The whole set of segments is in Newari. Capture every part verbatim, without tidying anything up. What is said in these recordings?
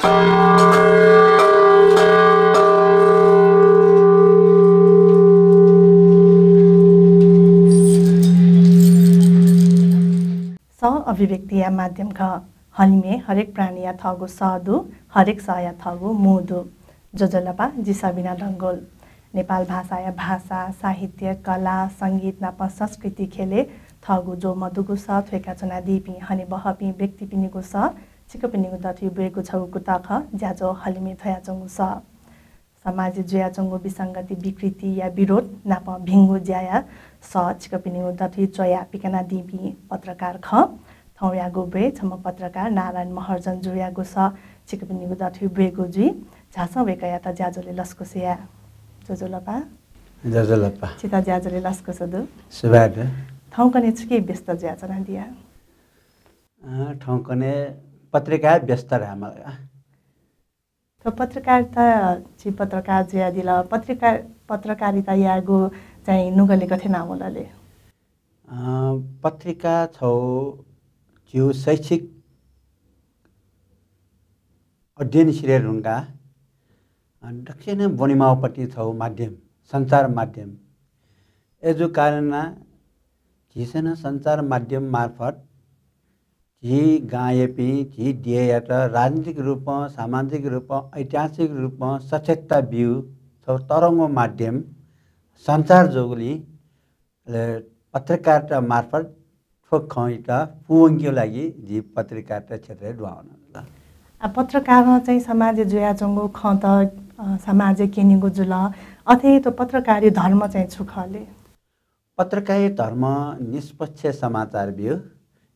सः अभिव्यक्तिया माध्यम खः। हलिमय् हरेक प्राणीया थःगु सः दु, हरेक सःया थःगु मू दु। ज्वजलपा, जि सबिना डंगोल। नेपाल भाषाया भाषा, साहित्य, कला, संगीत नाप संस्कृति ख्यलय् थःगु ज्वः मदुगु सः थ्वय्‌का च्वनादीपिं हनेबहःपिं व्यक्तिपिनिगु सः छिकपिनिगु दथुइ ब्वयेगु छगू कुतः खः, ज्याझ्वः हलिमय् थ्वयाच्वंगु सः। समाजय् जुयाच्वंगु विसंगति, विकृति या विरोध नाप भिंगु ज्याया सः छिकपिनिगु दथुइ च्वयाः पिकानादीपिं पत्रकार खः। थौंयागु ब्वय् छम्ह पत्रकार नारायण महर्जनजुयागु सः छिकपिनिगु दथुइ ब्वयेगु जुइ। झासँ वय्‌कःयात ज्याझ्वलय् लसकुस याये। ज्वजलपा। ज्वजलपा। छितः ज्याझ्वलय् लसकुस दु। सुभाय् दु। थौंकन्हय् छुकिइ व्यस्त जुयाच्वनादिया? अँ, थौंकन्हय् पत्रिकाय् व्यस्त धायेमाल का। थ्व पत्रकारिता, छि पत्रकार जुयादिल, पत्रिका, पत्रकारिता यायेगु चाहिँ नुगलय् गथे याना वल ले? अँ, पत्रिका छगू झीगु शैक्षिक अध्ययन सिधये धुंकाः, अँ, दक्वसिनं ब्वनेमाःगु पति छगू माध्यम, सञ्चार माध्यम। अय्‌जूगु कारणं झीसं नं सञ्चार माध्यम मार्फत झी गांयापिं, झी देय्‌यात राजनीतिक रूपं, सामाजिक रूपं, ऐतिहासिक रूपं सचेतता बीगु छगू तरंगो माध्यम सञ्चार जूगुलिं, अले पत्रकारिता मार्फत थ्व खँयात पूवंकेगु लागि जि पत्रकारिता क्षेत्रय् दुहां वनागु जुल। आ, पत्रकारं चाहिँ समाजय् जुयाच्वंगु खँत, अ, समाजय् क्यनेगु जुल। अथे हे थ्व पत्रकारी धर्म चाहिँ छु खः ले? पत्रकारी धर्म निष्पक्ष समाचार ब्यु,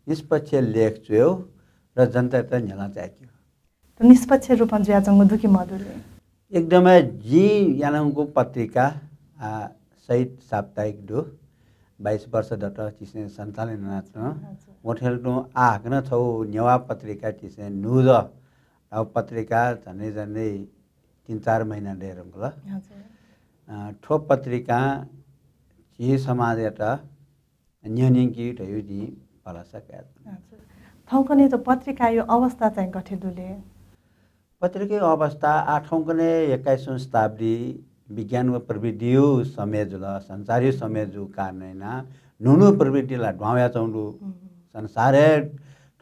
निष्पक्ष लेख च्वयु र जनतायात न्ह्यलं चाय्‌क्यु। त निष्पक्ष रूपं जुयाच्वंगु दु कि मदु ले? एकदमै जिं यानागु पत्रिका, आ, शहीद साप्ताहिक दु। बाइस वर्ष दत झीसं सञ्चालन यानाच्वन। हजुर। व थें तुं आः हाकनं छगू नेवाः पत्रिका झीसं न्हूदँ। अ, पत्रिका झन्डै झन्डै तीन चार महिना दये धुंकल। हजुर। अ, थ्व पत्रिकां झी समाजयात न्ह्यःने यंकी धयागु जिं भलसा कया। हजुर। थौंकन्हय् थ्व पत्रिकाया अवस्था चाहिँ गथे दु ले? पत्रिकाया अवस्था आः थौंकन्हय् एक्काइसौं शताब्दी विज्ञान व प्रविधिया समय जुल, सञ्चारया समय जूगु कारणं यानाः न्हू न्हू प्रविधि ला दुहां वयाच्वंगु दु। हम्म। संसारय्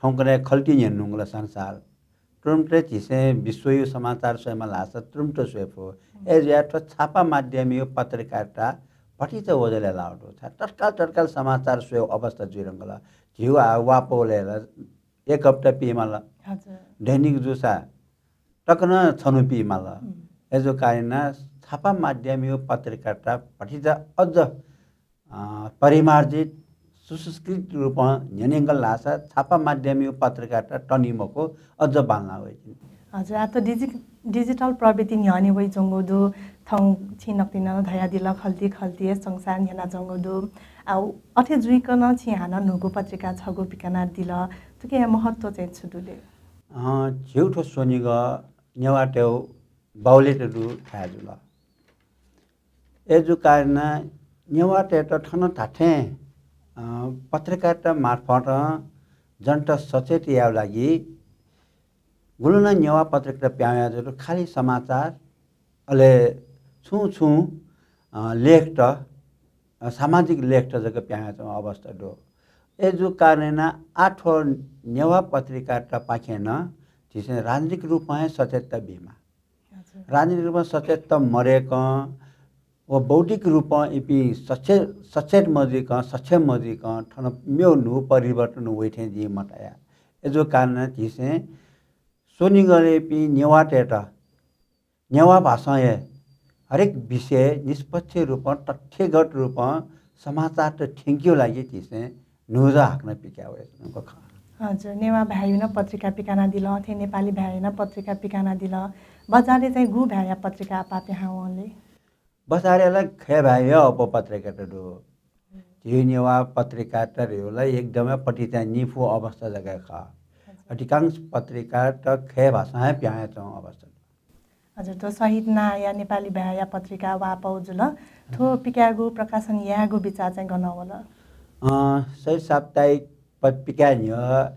थौंकन्हय् खल्ति न्ह्यःने धुंकल संसार। तुरुन्त झीसं विश्वया समाचार स्वयेमाल धाःसा तुरुन्त स्वये फु। हम्म। अय्‌जुयाः थ्व छापा माध्यमया पत्रकारिता भतिचा ओजलय् लाःगु दु। छाय् तत्काल तत्काल समाचार स्वयेगु अवस्था जुइधुंकल। झीगु आः वाःपौलय् ला एक हप्ता पीमाल। हजुर। दैनिक जूसा तक नं छन्हु पीमाल। हम्म। अय्‌जूगु कारणं छापा माध्यमया पत्रकारिता भतिचा अझ, अ, परिमार्जित, सुसंस्कृत रूपं न्ह्यःने यंकल धाःसा छापा माध्यमया पत्रकारिता तनी मखु, अझ बांलाः वइतिनि। हजुर, आः त डिजि-, digital प्रविधि न्ह्यःने वइच्वंगु दु। थौं छिं नकतिनि नं धयादिल, खल्ति खल्तिया संसार न्ह्यानाच्वंगु दु। आ, अथे जुइकं नं छिं हानं न्हूगु पत्रिका छगू पिकानादिल। थुकिया महत्व चाहिँ छु दु ले? अँ, झीगु थ्व स्वनिगः नेवाःतय् बाहुल्यता दुगु थाय् जुल। अय्‌जूगु कारणं नेवाःतय्‌त थन धात्थें, अ, पत्रकारिता मार्फत जनता सचेत यायेगु लागि गुलि नं नेवाः पत्रकारिता पिहां वयाच्वंगु दु, खालि समाचार, अले छुं छुं, अ, लेखत, अ, सामाजिक लेखत जक पिहां वयाच्वंगु अवस्था दु। अय्‌जूगु कारणं यानाः आः थ्व नेवाः पत्रकारितापाखें नं झीसं राजनीतिक रूपं हे सचेतता बीमाः। हजुर। राजनीतिक रूपं सचेतता मदय्‌कं व बौद्धिक रूपं इपिं सचे-, सचेत मजुइकं, सक्षम मजुइकं थन मेगु न्हू परिवर्तन वइ थें जिं मताया। अय्‌जूगु कारणं झीसं स्वनिगलय्‌पिं नेवाःतय्‌त नेवाः भाषां हे हरेक विषय निष्पक्ष रूपं, तथ्यगत रूपं समाचारत थ्यंकेगु लागि झीसं न्हूदँ हाकनं पिकाये वयाच्वनागु खः। हजुर, नेवाः भाय्‌या नं पत्रिका पिकानादिल, अथे नेपाली भाय्‌या नं पत्रिका पिकानादिल। बजारय् चाहिँ गु भाय्‌या पत्रिका आपाः पिहां वं ले? बजारय् ला खय् भाय्‌या अप्वः पत्रिकात दु। झी नेवाः पत्रिकात धइगु ला एकदमै पतिचा निफु अवस्था जक हे खः। हजुर। अधिकांश पत्रिकात खय् भाषां हे पिहां वयाच्वंगु अवस्था दु। हजुर, थ्व शहीद नांया नेपाली भाय्‌या पत्रिका वाःपौ जुल। थ्व पिकायेगु, प्रकाशन यायेगु बिचाः चाहिँ गनं वल? अँ, शहीद साप्ताहिक पत पिकाये न्ह्यः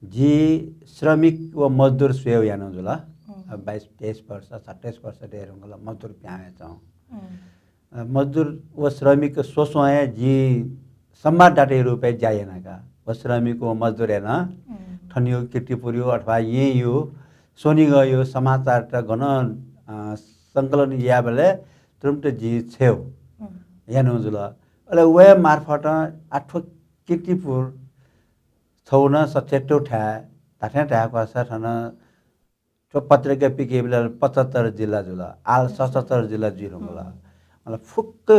जि श्रमिक व मजदुर स्वयेगु यानागु जुल। हम्म। अ, बाइस तेइस वर्ष, सत्ताइस वर्ष दये धुंकल मजदुर पिहां वयाच्वं। अ, मजदुर व श्रमिक स्वस्वं हे जिं संवाददाता रूपय् ज्या याना का। व श्रमिक व मजदुरया नं थनयो, कीर्तिपुरयो अथवा येँयो, स्वनिगःयो समाचारत गन, अ, संकलन यायेबलय् तुरुन्त जिं छ्वये, यानागु जुल। अले वया मार्फत आ थ्व कीर्तिपुर छगू नं सचेतव थाय्, धात्थें धायेकसा थन थ्व पत्रिका पिकयेबलय् पचहत्तर जिल्ला जुल, आः सतहत्तर जिल्ला जुइ धुंकल। मतलब फुक्क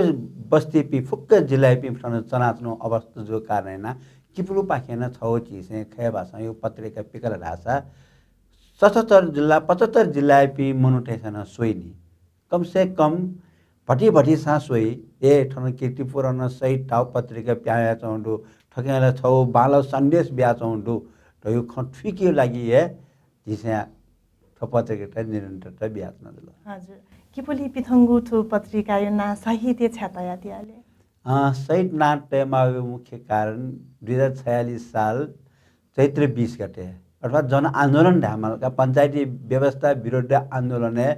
बस्तीपिं, फुक्क जिल्लायापिं थन च्वनाच्वनागु अवस्था जूगु कारणं यानाः किपुलुपाखें नं छगू झीसं खय् भाषां यो पत्रिका पिकल धाःसा सतहत्तर जिल्ला, पचहत्तर जिल्लायापिं मनूतय्सं नं स्वइ नि। कम से कम भति भतिसां स्वइ, ए, थन कीर्तिपुरं नं शहीद ताउ पत्रिका पिहां वयाच्वंगु दु, थुकिं ला छगू बांलाःगु सन्देश बियाच्वंगु दु धइगु खँ थुइकेगु लागि हे झीसं थ्व पत्रिकात निरन्तरता बियाच्वनागु जुल। हजुर। किपुली पिथंगु थ्व पत्रिकाया नां सहित छाय् तयादियाले? अँ, सहित नां तयेमाःगु मुख्य कारण दुई हजार छयालिस साल चैत्र बिस गते, अथवा जनआन्दोलन धायेमाल का, पञ्चायती व्यवस्था विरुद्ध आन्दोलनय्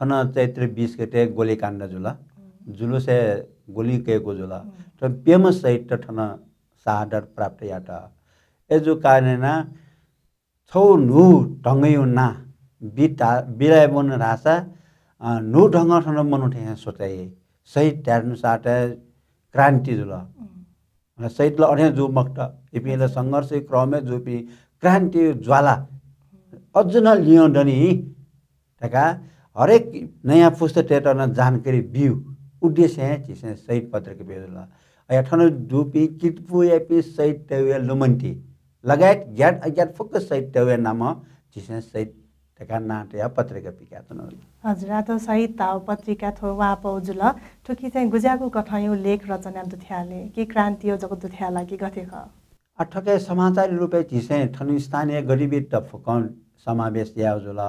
थन चैत्र बिस गते गोलीकाण्ड जुल। जुलुसय् गोली कयेकू जुल। थन प्यम्ह शहीदत थन शहादत प्राप्त यात। अय्जूगु कारणं यानाः छगू न्हू ढंगया नां बिता-, बिलायेवन धाःसा, अ, न्हू ढंगं थन मनूतय्सं सोचे याइ। शहीद धायेधुन साथं क्रान्ति जुल। अले शहीद ला अथें जू मखुत, इपिं ला संघर्षया क्रमय् जूपिं क्रान्ति ज्वाला अझ नं लिहां दनि धकाः हरेक नयाँ पुस्तातय्त नं जानकारी बिउ उद्देश्यं हे झीसं शहीद पत्रिका बियादिल। अया थन दुपिं किपुयापिं शहीदतय्गु लुमन्ति लगायत ज्ञात अज्ञात फुक्क शहीदतय्गु नामं झीसं शहीद धकाः नां तयाः पत्रिका पिकाच्वनागु। हजुर, आः थ्व सहित ताउ पत्रिका थ्व वाःपौ जुल। थुकी चाहिँ गुज्याःगु कथंया लेख रचना दुथ्याले कि क्रान्तिया जक दुथ्याला कि गथे खः? आ, थुकी समाचारी रूपय् झीसं थन स्थानीय गतिविधि त फुक्कं समावेश यायेगु जुल।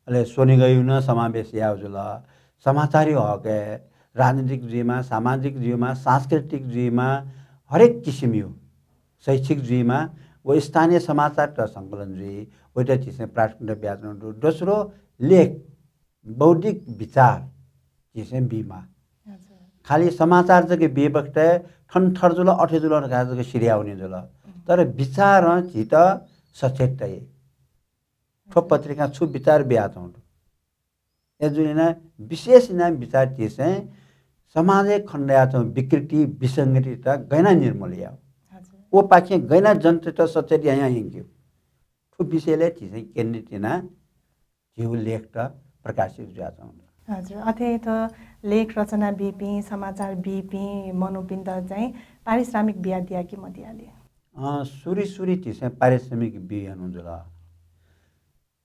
अले स्वनिगःया नं समावेश यायेगु जुल। समाचारी हकय् राजनीतिक जुइमा, सामाजिक जुइमा, सांस्कृतिक जुइमा, हरेक किसिमया शैक्षिक जुइमा व स्थानीय समाचारत संकलन जुइ, वइत झीसं प्राथमिकता बियाच्वनागु दु। दोस्रो लेख, बौद्धिक विचार झीसं बीमाः। हजुर। खालि समाचार जक बी बखतय् थन थथे जुल, अथे जुल धकाः जक सिधयावनी जुल। तर विचारं झीत सचेत तइ। थ्व पत्रिकां छु विचार बियाच्वंगु दु। अय्जूगुलिं यानाः विशेष यानाः विचार झीसं समाजय् खनेदयाच्वंगु विकृति, विसंगतित गय् यानाः निर्मूल यायेगु। हजुर। व पाखें गय् यानाः जनतात सचेत यानाः यंकेगु। थ्व विषयलय् झीसं केन्द्रित यानाः झीगु लेखत प्रकाशित जुयाच्वंगु दु। हजुर, अथे थ्व लेख रचना बीपिं, समाचार बीपिं मनूपिन्त चाहिँ पारिश्रमिक बियादिया कि मदियाले? अँ, सुरु सुरु झीसं पारिश्रमिक बी यानागु जुल।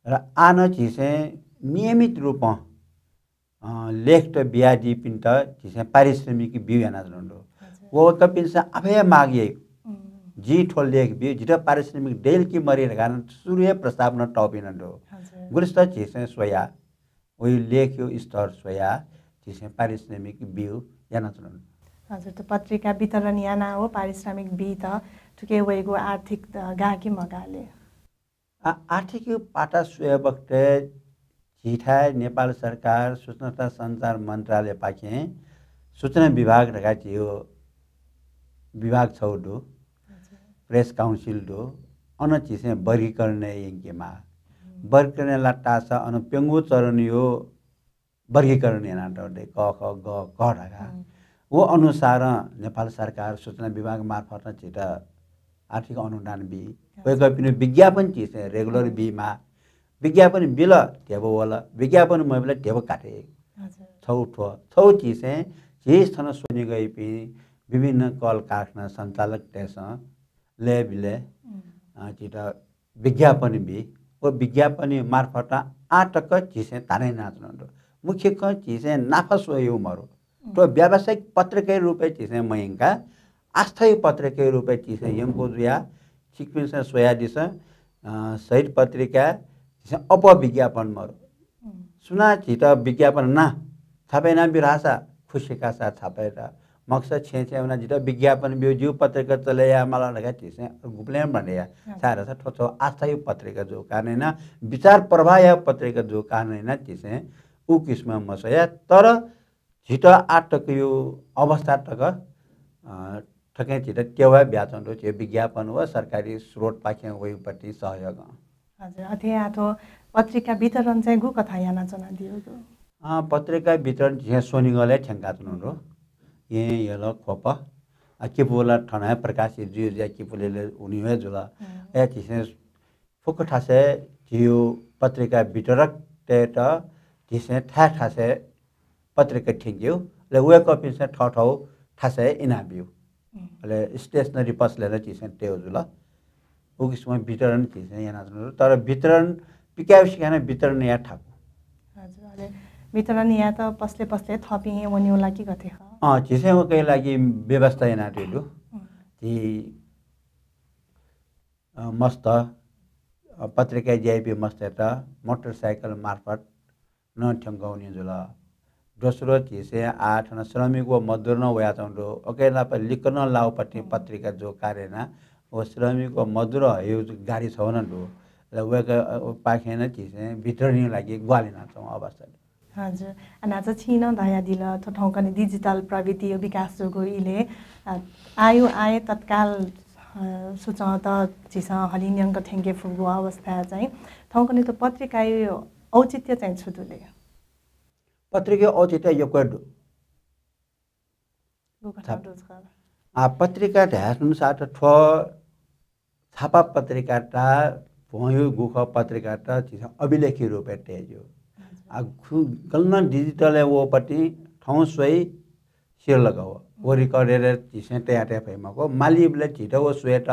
र आः नं झीसं नियमित रूपं, अ, लेखत बियादीपिन्त झीसं पारिश्रमिक बिउ यानाच्वनागु दु। हजुर। व वय्कःपिन्सं आफै हे माग याइ। उम्। जिं थ्व लेख बी, जितः पारिश्रमिक दइल कि मदइ धकाः नं सुरु हे प्रस्ताव नं तःपिं नं दु। हजुर। गुलिसित झीसं स्वयाः, वइ लेखया स्तर स्वयाः झीसं पारिश्रमिक बिउ यानाच्वनागु दु। हजुर, त पत्रिका वितरण यानाः व पारिश्रमिक बीत थुकी वइगु आर्थिक, अ, गाः कि मगाः ले? आ, आर्थिक पाता स्वये बखतय् झीथाय् नेपाल सरकार सूचना तथा सञ्चार मन्त्रालयपाखें सूचना विभाग धकाः झीगु विभाग छगू दु, हजुर। प्रेस काउन्सिल दु, अन झीसं वर्गीकरण याये यंकेमाः। हम्म। वर्गीकरण यायेलाःसा अन प्यंगू चरणया वर्गीकरण यानातःगु दु, क, ख, ग, घ धकाः। हम्म। व अनुसारं नेपाल सरकार सूचना विभाग मार्फत झीत आर्थिक अनुदान बी। अच्छा। वय्कःपिनिगु विज्ञापन झीसं regular हम्म। बीमाः। विज्ञापन बिल, ध्यबा वल, विज्ञापन मबिल, ध्यबा काटे। अच्छा। छगू थ्व, छगू झीसं, झी थन स्वनिगःयापिं विभिन्न कल कारखाना सञ्चालकतय्सं लय् बिलय्, हम्म। अ, झीत विज्ञापन बी। व विज्ञापन मार्फत आः तक झीसं धाना यानाच्वनागु दु। मुख्य खँ झीसं नाफा स्वयेगु मरु। थ्व व्यावसायिक पत्रिकाया रूपय् झीसं मयंकाः आस्थाया पत्रिकाया रूपय् झीसं यंकू जुयाः छिकपिन्सं स्वयादिसँ, अ, शहीद पत्रिका झीसं अप्वः विज्ञापन मरु। सुनां झीत विज्ञापन ना, छापय् याना बी धाःसा खुसी का सा छापय् यात। मखुसा छेँ छेँ वनाः जितः विज्ञापन ब्यु, जिगु पत्रिका चले यायेमाल धकाः झीसं गुबलें मधया। हजुर। छाय्‌धाःसा थ्व छगू आस्थाया पत्रिका जूगु कारणं यानाः, विचार प्रवाहया पत्रिका जूगु कारणं यानाः झीसं उ किसिमं मस्वया। तर झीत आःतकया अवस्था तक, अ, थुकिं झीत टेवा बियाच्वंगु दु, झीगु विज्ञापन व सरकारी स्रोतपाखें वइगु पति सहयोगं। हजुर, अथे आः थ्व पत्रिका वितरण चाहिँ गु कथं यानाच्वनादियागु? अँ, पत्रिका वितरण झीसं स्वनिगलय् थ्यंकाच्वनागु दु। येँ, यल, ख्वप, अ, किपू ला थन हे प्रकाशित जुइ जुया किपू लय्‌लय् हुने हे जुल। हम्म। अय् झीसं फुक्क थासय् झीगु पत्रिका वितरकतय्‌त झीसं थाय् थासय् पत्रिका थ्यंकेगु, अले वय्‌कःपिन्सं थःथःगु थासय् इनाब्यू। हम्म। अले stationery पसलय् नं झीसं तयेगु जुल। उ किसिमं वितरण झीसं यानाच्वनागु दु। तर वितरण पिकायेगु सिकं नं वितरण याये थाकु। हजुर, अले वितरण यायेत पसलय् पसलय् थःपिं हे वनेगु ला कि गथे खः? अँ, झीसं वय्‌कःया लागि व्यवस्था यानातयागु दु। हम्म। झी, अ, मस्त, अ, पत्रिकाय् ज्या याइपिं मस्तय्‌त मोटरसाइकल मार्फत नं थ्यंकः वने जुल। दोस्रो झीसं आः थन श्रमिक व मजदुर नं वयाच्वंगु दु। उकिया नाप लिक्क नं लाःगु पति पत्रिका जूगु कारणं यानाः व श्रमिक व मजदुर हइगु गाडी छगू नं दु। अले वय्‌कःपाखें नं झीसं वितरणया लागि ग्वाहालि यानाच्वंगु अवस्था दु। हजुर। आ, न्हाचः छिं नं धयादिल, थ्व थौंकन्हय् digital प्रविधिया विकास जूगु इलय्, आ, आःया आय तत्काल, अ, सूचंत झीसं हलिंन्यंक थ्यंके फुगु अवस्थाय् चाहिँ थौंकन्हय् थ्व पत्रिकाया औचित्य चाहिँ छु दु ले? पत्रिकाया औचित्य यक्व दु। गु कथं छाप-, दु छकः? आ, पत्रिका धायेधुन साथ थ्व छापा पत्रिकात भ्वंयागु खः पत्रिकात झीसं अभिलेखी रूपय् तये ज्यू। हजुर। आ, खु-, गन नं digital-य् वःपतिं थौं स्वइ, सिरलक व। व record-य् झीसं तयातये फइ मखु। मालीबलय् झीत व स्वयेत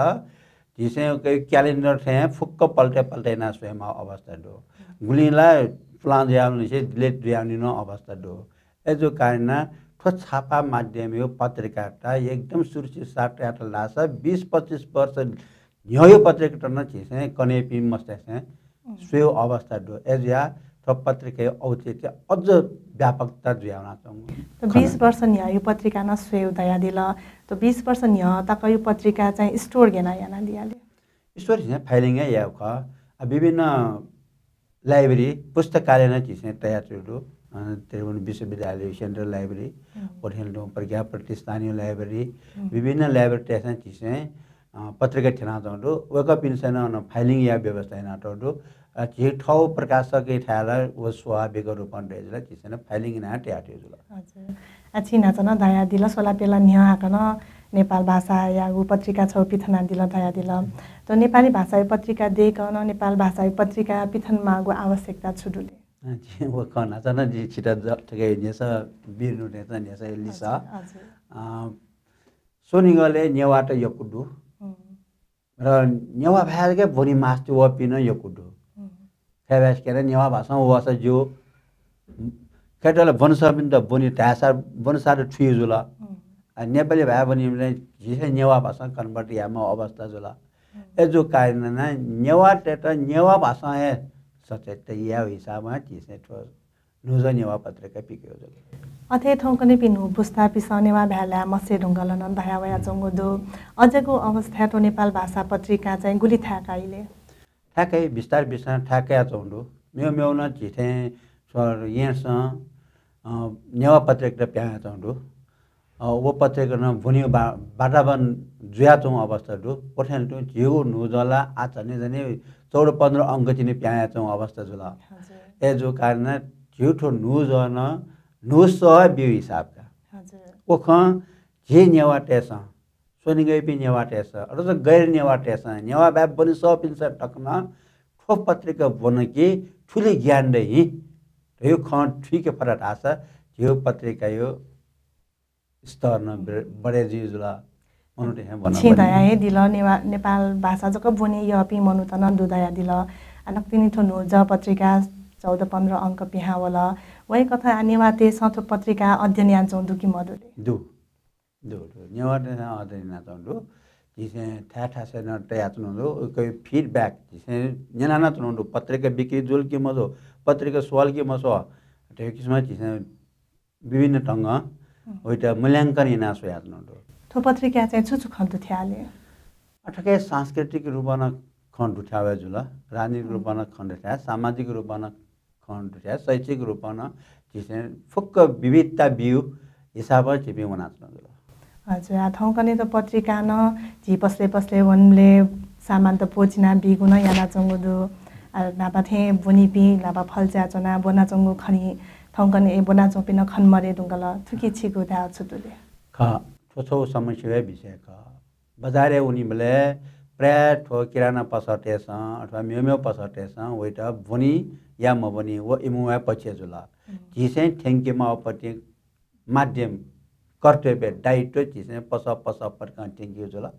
झीसं क-, calendar थें फुक्क पल्टे पल्टे यानाः स्वयेमाःगु अवस्था दु। गुलिं ला पुलां जुयावंनिसें delete जुयावनी नं अवस्था दु। अय्‌जूगु कारणं थ्व छापा माध्यमया पत्रिकात एकदम सुरक्षित साथ तयातल धाःसा बीस पच्चिस वर्ष न्ह्यःया पत्रिकात नं झीसं कन्हय्‌पिं मस्तय्‌सं स्वयेगु अवस्था दु। अय्‌जुयाः थ्व पत्रिकाया औचित्य अझ व्यापकता जुयावनाच्वंगु। त बीस वर्ष न्ह्यःया पत्रिका नं स्वयेगु धयादिल। त बीस वर्ष न्ह्यः तकया पत्रिका चाहिँ store गय् यानाः यानादिया ले? Store झीसं filing हे यायेगु खः। आ, विभिन्न library, पुस्तकालय नं झीसं तयातयागु दु। अ, त्रिभुवन विश्वविद्यालय Central Library, हम्म। व थें तुं प्रज्ञा प्रतिष्ठानया library, हम्म। विभिन्न library-तय्‌सं झीसं, अ, पत्रिका थ्यनाच्वंगु दु। वय्‌कःपिन्सं नं अन filing यायेगु व्यवस्था यानातयागु दु। अ, झी थःगु प्रकाशकयाथाय् ला व स्वाभाविक रूपं दइ जुल, झीसं नं filing यानाः तयातयागु जुल। हजुर। आ, छिं न्हाचः नं धयादिल, स्वलापेला न्ह्यः हाकनं नेपाल भाषायागु पत्रिका छगू पिथनादिल धयादिल। त नेपाली भाषाया पत्रिका दय्‌कं नं नेपाल भाषाया पत्रिका पिथनेमाःगु आवश्यकता छु दु ले? अँ, जि व खँ न्हाचः नं जि छितः ज-, थुकी न्ह्यसः वीर नुतय्‌सं न्ह्यसः लिसः। हजुर, हजुर। अँ, स्वनिगलय् नेवाःत यक्व दु। हम्म। र नेवाः भाय् जक ब्वने मास्ति वःपिं नं यक्व दु। हम्म। खय्‌भाय्‌सिके नं नेवाः भाषां वःसा ज्यू। खय्‌त ला ब्वनसःपिन्त ब्वने धाःसा ब्वनसात थुइ जुल। हम्म। आ, नेपाली भाय् ब्वनीबलय् झीसं नेवाः भाषां convert यायेमाःगु अवस्था जुल। हम्म। अय्‌जूगु कारणं यानाः नेवाःतय्‌त नेवाः भाषां हे सचेत यायेगु हिसाबं झीसं थ्व न्हूजः नेवाः पत्रिका पिकयागु जुल। अथे थौंकन्हय्‌पिं न्हू पुस्तापिन्सं नेवाः भाय् ल्हाये मसय् धुंकल नं धया वयाच्वंगु दु। अज्याःगु अवस्थाय् थ्व नेपाल भाषा पत्रिका चाहिँ गुलि थाय् काइ ले? थाय् काइ, बिस्तार बिस्तार थाय् कयाच्वंगु दु। मेव मेव नं झी थें थ्व येँसं, अ, नेवाः पत्रिकात पिहां वयाच्वंगु दु। अ, व पत्रिका नं ब्वने बा-, वातावरण जुयाच्वंगु अवस्था दु। व थें तुं झीगु न्हूजः ला आः झन्डै झन्डै चौध पन्ध्र अंक तिनि पिहां वयाच्वंगु अवस्था जुल। हजुर। अय्‌जूगु कारणं झीगु थ्व न्हूजः नं न्हूसः ब्यूगु हिसाब का। हजुर। व खँ झी नेवाःतय्‌सं, स्वनिगःपिं नेवाःतय्‌सं, अथवा गैर नेवाःतय्‌सं, नेवाः भाय् ब्वनेसःपिन्सं तक नं थ्व पत्रिका ब्वन कि थुलि ज्ञान दइ धइगु खँ थुइके फत धाःसा झीगु पत्रिकाया स्तर नं बढे-, बढे जुइ जुल। मनूत हे ब्वन छिं बढे। धया हे दिल, नेवा-, नेपाल भाषा जक ब्वने यःपिं मनूत नं दु धयादिल। आ, नकतिनि थ्व न्हूजः पत्रिका चौध पन्ध्र अंक पिहां वल। वय्‌कथं आ नेवाःतय्‌सं थ्व पत्रिका अध्ययन यानाच्वंगु दु कि मदु ले? दु। दु, दु। नेवाःतय्‌सं अध्ययन यानाच्वंगु दु। झीसं थाय् थासय् नं तयाच्वनागु दु। उकिया feedback झीसं न्यना नं च्वनागु दु। पत्रिका बिक्री जुल कि मजू, पत्रिका स्वल कि मस्वः, थ्व किसिमं झीसं विभिन्न ढंगं वइत मूल्यांकन यानाः स्वयाच्वनागु दु। थ्व पत्रिकाय् चाहिँ छु छु खँ दुथ्याः ले? अ, थुकी सांस्कृतिक रूपं नं खँ दुथ्याः वये जुल, राजनीतिक रूपं नं खँ दुथ्याः, सामाजिक रूपं नं खँ दुथ्याः, शैक्षिक रूपं नं झीसं फुक्क विविधता बियु हिसाबं झीपिं वनाच्वनागु जुल। हजुर, आ, थौंकन्हय् त पत्रिका नं झी पसलय् पसलय् वनेबलय् सामान त प्वःचिना बीगु नं यानाच्वंगु दु। आ, न्हापा थें ब्वनीपिं न्हापा फल्चा च्वनाः ब्वनाच्वंगु खनी, थौंकन्हय् ब्वनाच्वंपिं नं खने मदये धुंकल। थुकी छिगु धायेगु छु दु ले? खः, थ्व छगू समस्या हे विषय खः। बजारय् वनीबलय् प्रायः थ्व किराना पसलतय्सं अथवा मेमेगु पसलतय्सं वइत ब्वनी या मब्वनी व इमिगु हे पक्ष जुल। झीसं थ्यंकेमाःगु पति माध्यम, कर्तव्य, दायित्व झीसं पसः पसः पतिकं थ्यंकेगु जुल।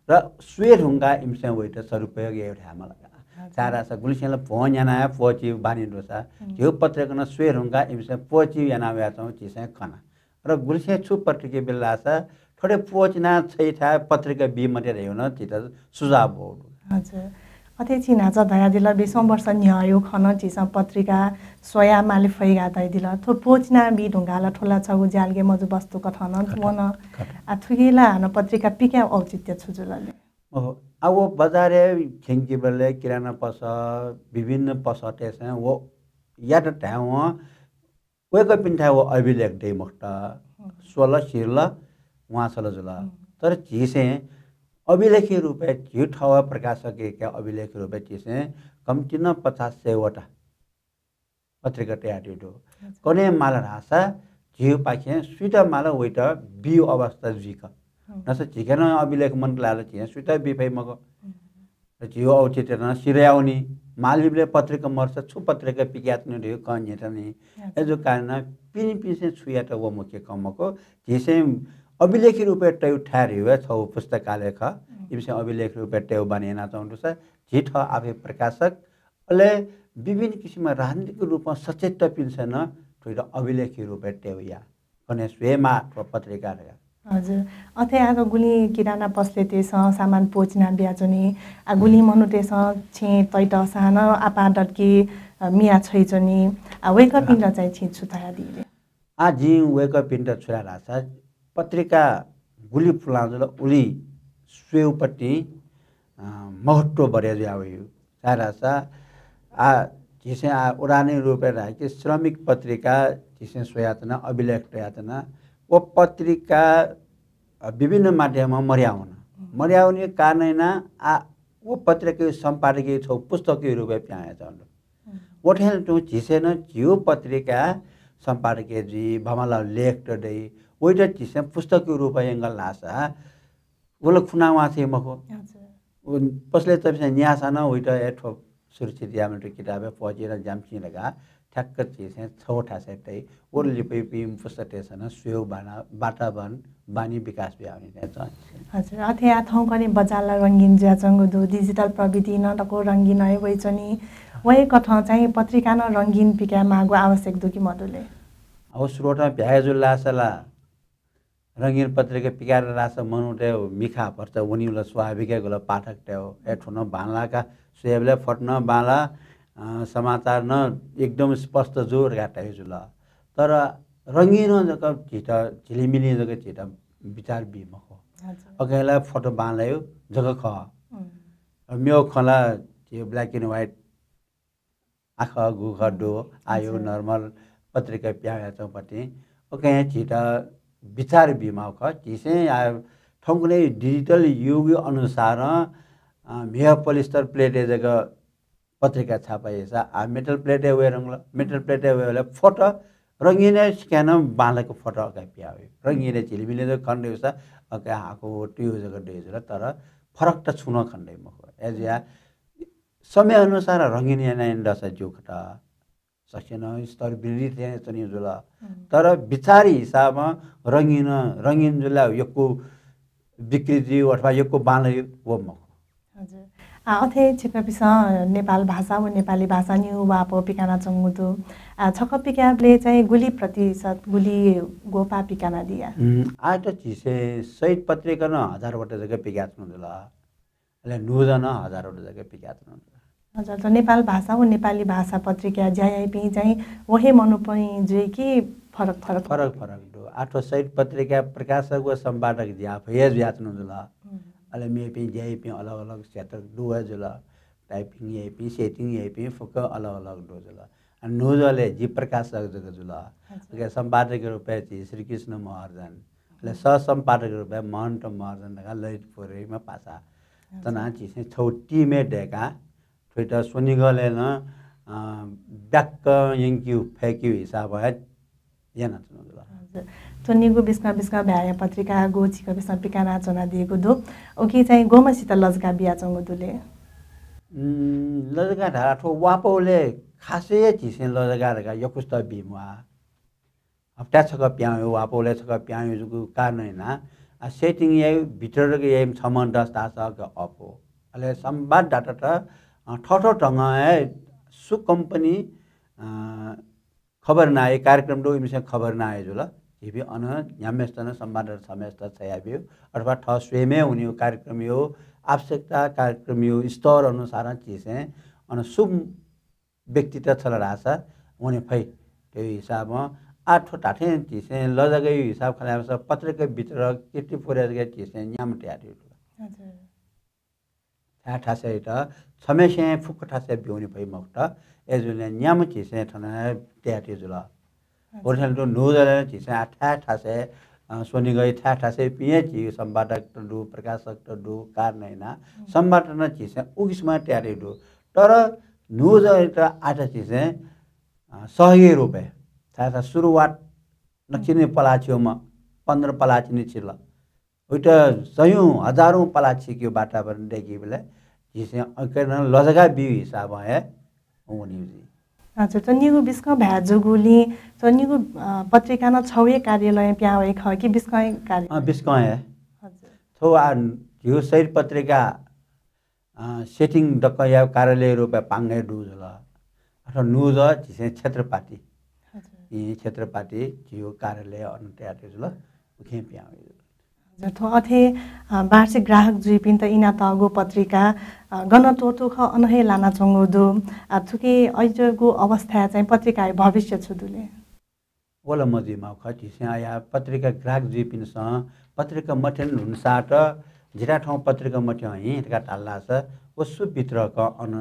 र स्वये धुंकाः इमिसं वइत सदुपयोग याये धायेमाल का। छाय्धाःसा गुलिसिनं ला भ्वं न्यानाः हे प्वःचिउ बानी दुसा, झीगु पत्रिका नं स्वये धुंकाः इमिसं प्वःचिउ याना वयाच्वंगु झीसं खना। र गुलिसिनं छु पत्रिका बिल धाःसा, थ्व थें प्वःचिना छइथाय् पत्रिका बी मते धयागु नं झीत सुझाव ब्वःगु दु। हजुर। अथे छिं न्हाचः धयादिल, बीसं वर्ष न्ह्यःया खँ नं झीसं पत्रिका स्वयाः माले फइगु धयादिल। थ्व प्वःचिना बी धुंकाः ला थ्व ला छगू ज्यालगय् मजू वस्तु कथं नं वन। आ, थुकी ला हानं पत्रिका पिकायेगु औचित्य छु जुल ले? ओहो, आ, व बजारय् थ्यंकेबलय् किराना पसः, विभिन्न पसःतय्सं व यात धायेवं वय्कःपिन्थाय् व अभिलेख दइ मखुत। स्वल, सिरल, वांछ्वल जुल। तर झीसं अभिलेखी रूपय् झीगु थःगु प्रकाशकया अभिलेखी रूपय् झीसं कम्ति नं पचास सय वटा पत्रिका तयातयागु दु। कन्हय् माल धाःसा झीगुपाखें सुइत माल वइत बीगु अवस्था जुइक। नसा झीके नं अभिलेख मन्त लाय् ला झीसं सुइत बी फइ मखु। र झीगु औचित्य नं सिधयावनी। मालीबलय् पत्रिका मरुसा छु पत्रिका पिकायेत्यनागु धइगु खँ न्ह्यथनी। अय्जूगु कारणं पिनिपिन्सं छु यात व मुख्य खँ मखु। झीसं अभिलेखी रूपय् तयेगु थाय् धइगु हे छगू पुस्तकालय खः। इमिसं अभिलेखी रूपय् तयेगु बानी यानाच्वंगु दुसा झी थः आफै प्रकाशक, अले विभिन्न किसिमं राजनीतिक रूपं सचेतपिन्सं नं थुइत अभिलेखी रूपय् तयेगु या। कन्हय् स्वयेमाः थ्व पत्रिका धकाः। हजुर। अथे आः गुलिं किराना पसलय्तय्सं सामान प्वःचिना बियाच्वनी। आ, गुलिं मनूतय्सं छेँ तइतःसां नं आपाः दतके, अ, मिया छ्वइच्वनी। आ, वय्कःपिन्त चाहिँ छिं छु धयादी ले? आ, जिं वय्कःपिन्त छु धाये धाःसा पत्रिका गुलि पुलां जुल उलि स्वयेगु पति, अ, महत्व बढे जुया वइगु। छाय्धाःसा आ, झीसं आ, उदाहरण रूपय् धाये कि श्रमिक पत्रिका झीसं स्वयाच्वना, अभिलेख तयाच्वना। व पत्रिका, अ, विभिन्न माध्यमं मर्यावन। मर्यावनीगु कारणं यानाः आ, व पत्रिकाया सम्पादकीय छगू पुस्तकया रूपय् पिहां वयाच्वंगु दु। व थें तुं झीसं नं झीगु पत्रिका सम्पादकीय जुइ, बांबांलाःगु लेख त दइ, वइत झीसं पुस्तकया रूपय् यंकल धाःसा व ला खुनावां छ्वये मखु। हजुर। व पसलय् तःपिन्सं न्याःसां नं वइत ए थ्व सुरक्षित यायेमाःगु किताबय् प्वःचिना ज्याम चिं धकाः ठ्याक्क झीसं छगू थासय् तइ। व लिपायापिं पुस्तकतय्सं नं स्वयेगु बाना, वातावरण, बानी विकास बियावनी थें च्वं। हजुर, अथे आः थौंकन्हय् बजार ला रंगीन जुयाच्वंगु दु, digital प्रविधि नं दक्व रंगीन हे वइच्वनी। वय्कथं चाहिँ पत्रिका नं रंगीन पिकायेमाःगु आवश्यक दु कि मदु ले? अब स्रोतं भ्याये जुल धाःसा ला रंगीन पत्रिका पिकाये धाःसा मनूतय् मिखा भचा वनीगु ला स्वाभाविक हे खः ला, पाठकतय्। ए थ्व नं बांलाः का, स्वयेबलय् फोटो नं बांलाः, अ, समाचार नं एकदम स्पष्ट जू धकाः धाये जुल। तर रंगीनं जक झीत झिलिमिलिं जक झीत बिचार बी मखु। हजुर। अकिं ला फोटो बांलाःगु जक खः। मेगु खँ ला झी black and white आखः गुखः दु, आः यो normal पत्रिका पिहां वयाच्वंगु पति। उकिं हे झीत बिचार बीमाःगु खः। झीसं आः थौंकन्हय् digital युग अनुसारं, अ, म्हिगः polyester plate-य् जक पत्रिका छापा याःसा आः metal plate-य् वये धुंकल। Metal plate-य् वयेबलय् फोटो रंगीन हे सिकाय् नं बांलाक फोटो अकाः पिहां वइ। रंगीन हे झिलिमिलि जक खने दइसा अकाः हाकु तुयु जक दइ जुल, तर फरक त छुं नं खने दइ मखु। अय्जुयाः समय अनुसार रंगीन याना याना दःसा ज्यू खः त। सकसिनं स्तर वृद्धि थें च्वनी जुल। तर बिचार हिसाबं रंगीन, रंगीन जुल यक्व बिक्री जुइ अथवा यक्व बांलाइ व मखु। हजुर। आ, अथे छिकपिन्सं नेपाल भाषा व नेपाली भाषा निगू वाःपौ पिकानाच्वंगु दु। आ, छकः पिकायेबलय् चाहिँ गुलि प्रतिशत, गुलि ग्वपाः पिकानादिया? उम्, आः त झीसं शहीद पत्रिका नं हजार वटा जक पिकाच्वंगु जुल। अले न्हूदँ नं हजार वटा जक पिकाच्वंगु जुल। हजुर, त नेपाल भाषा व नेपाली भाषा पत्रिकाय् ज्या याइपिं चाहिँ व हे मनूपिं जुइ कि फरक फरक फरक फरक दु। आः थ्व शहीद पत्रिका प्रकाशक व सम्पादक ज्या फया जुयाच्वनु जुल। अले मेपिं ज्या याइपिं अलग अलग क्षेत्र दु हे जुल। टाइपिङ याइपिं, सेटिङ याइपिं फुक्क अलग अलग दु जुल। अ, न्हूजले जि प्रकाशक जक जुल। अले सम्पादक रूपय् झी श्रीकृष्ण महर्जन। अले सह सम्पादक रूपय् महन्त महर्जन धकाः ललितपुरय् पासा। तना झीसं छौ टिमय् दय्काः थ्वइत स्वनिगलय् नं, अ, ब्याक्क यंक्यु फय्क्यु हिसाबं हे यानाच्वनु जुल। हजुर। थ्व निगू बिस्कं बिस्कं भाय्‌या पत्रिका गु छिकपिन्सं पिकाना च्वनादीगु दु। उकी चाहिँ गुम्हसित लजगाः बियाच्वंगु दु ले? उम्, लजगाः धारा थ्व वापौले खासै हे झीसं लजगाः धकाः यक्वसित बी म्वाः। हप्ता छकः पिहां वयु, वापौले छकः पिहां वयु जूगु कारणं याना, आ, सेटिङ याइ भित्र याइ छम्ह दस धाःसा अप्वः। अले संवाददातात, अ, थःथः ढंगं हे सु कम्पनी, अ, खबर नाये कार्यक्रम दु, इमिसं खबर नाये जुल। झीपिं अन न्ह्याम्हेसित नं संवाददाता छम्हेसित छ्वयाब्यु, अथवा थः स्वयम्हं हुने कार्यक्रम यो, आवश्यकता कार्यक्रम यो स्तर अनुसार झीसं अन सु व्यक्तित छल धाःसा वने फइ। त्यो हिसाबं आः थ्व धात्थें झीसं लजगाःया हिसाब खँ ल्हायेमाःसा पत्रिका वितरक कीर्तिपुरय् जक झीसं न्याम्ह तयातयागु दु। हजुर। थाय् थासय्‌यात छम्हेसिं फुक्क थासय् ब्यूने फइ मखुत। अय्‌जूगुलिं न्याम्ह झीसं थन तयातयागु जुल। हजुर। ओरिजिनल दु न्हूजले झीसं आः थाय् थासय्, अ, स्वनिगःया थाय् थासय् पिं हे झी सम्पादकत दु, प्रकाशकत दु, कारणं याना। हम्म। संवाददातात नं झीसं उकिसं तयातयागु दु। तर न्हूजयात आः झीसं, अ, सहयोगी रूपय्, थाय् थासय् सुरुवात नकतिनि पलाः छिउम्ह, पन्ध्र पलाः तिनि छिल। उइत सयौं हजारौं पलाः छिकेगु वातावरण दय्‌कीबलय् झीसं अकनं लजगाः बीगु हिसाबं हे वनीगु जुइ। हजुर, थ्व निगू बिस्कं भाय् जूगुलिं थ्व निगू, अ, पत्रिका नं छगू हे कार्यालयं पिहां वइ खः कि बिस्कं हे कार्य? अँ, बिस्कं हे। हजुर। थ्व आः झीगु शहीद पत्रिका, अ, सेटिङ दक्व यायेगु कार्यालय रूपय् पांगय् दु जुल। अथवा न्हूज झीसं क्षेत्रपाटी। हजुर। इं क्षेत्रपाटी झीगु कार्यालय अन तयातयागु जुल। उखें पिहां वइ जुल। हजुर, थ्व अथे, अ, वार्षिक ग्राहक जुइपिन्त इनातःगु पत्रिका, अ, गन त्वःतू खः अन हे लानाच्वंगु दु। अ, थुकी अज्याःगु अवस्थाय् चाहिँ पत्रिकाया भविष्य छु दु ले? व ला मजुइमाःगु खः। झीसं अया पत्रिका ग्राहक जुइपिन्सं पत्रिका मथ्यंगु धुनसात जिथाय् थौं पत्रिका मथ्यं हिं धकाः धाल धाःसा व सु वितरकं अन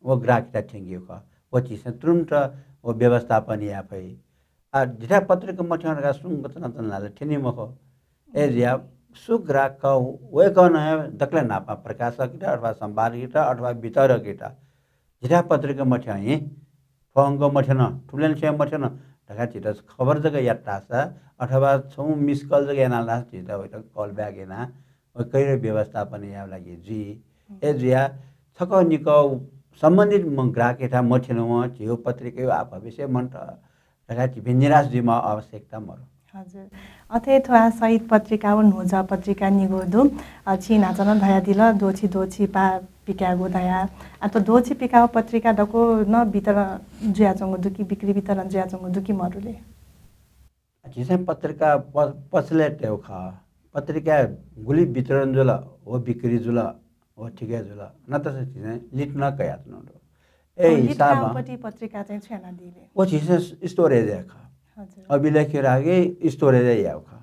व ग्राहकयात थ्यंकीगु खः। व झीसं तुरुन्त व व्यवस्थापन याये फइ। आ, जिथाय् पत्रिका मथ्यं धकाः सुं च्वनाच्वन धाःसा थ्यनी मखु। अय्‌जुयाः सु ग्राहक खः, वय्‌कलं हे दकलय् न्हापां प्रकाशकयात अथवा सम्पादकयात अथवा वितरकयात जिथाय् पत्रिका मथ्यं हिं, थ्व अंक मथ्यन, थुबलें छुं मथ्यन धकाः झीत खबर जक यात धाःसा अथवा छुं miss call जक यानाः धाःसा झीत वइत call back यानाः व कैर व्यवस्थापन यायेगु लागि जुइ। हम्म। अय्‌जुयाः छकः निकः सम्बन्धित म-, ग्राहकयाथाय् मथ्यनवं झीगु पत्रिकाया आः भविष्य मन्त धकाः झीपिं निराश जुइमाःगु आवश्यकता मरु। हजुर। अथे थ्व आः शहीद पत्रिका व न्हूज पत्रिका निगू दु। अ, छिं न्हाचः नं धयादिल, द्वःछि द्वःछि पा पिकायेगु धयाः। आ, थ्व द्वःछि पिकाःगु पत्रिका दक्व नं वितरण जुयाच्वंगु दु कि, बिक्री वितरण जुयाच्वंगु दु कि मरु ले? झीसं पत्रिका प-, पसलय् तयेगु खः। पत्रिका गुलि वितरण जुल, व बिक्री जुल, व ठीक हे जुल। नतःसा झीसं लित नं कयाच्वनागु दु। अ, अय् लित हिसाबं काःगुपट्टि पत्रिका चाहिँ छु यानादी ले? व झीसं storage याये खः। हजुर। अभिलेख राखी storage याये खः।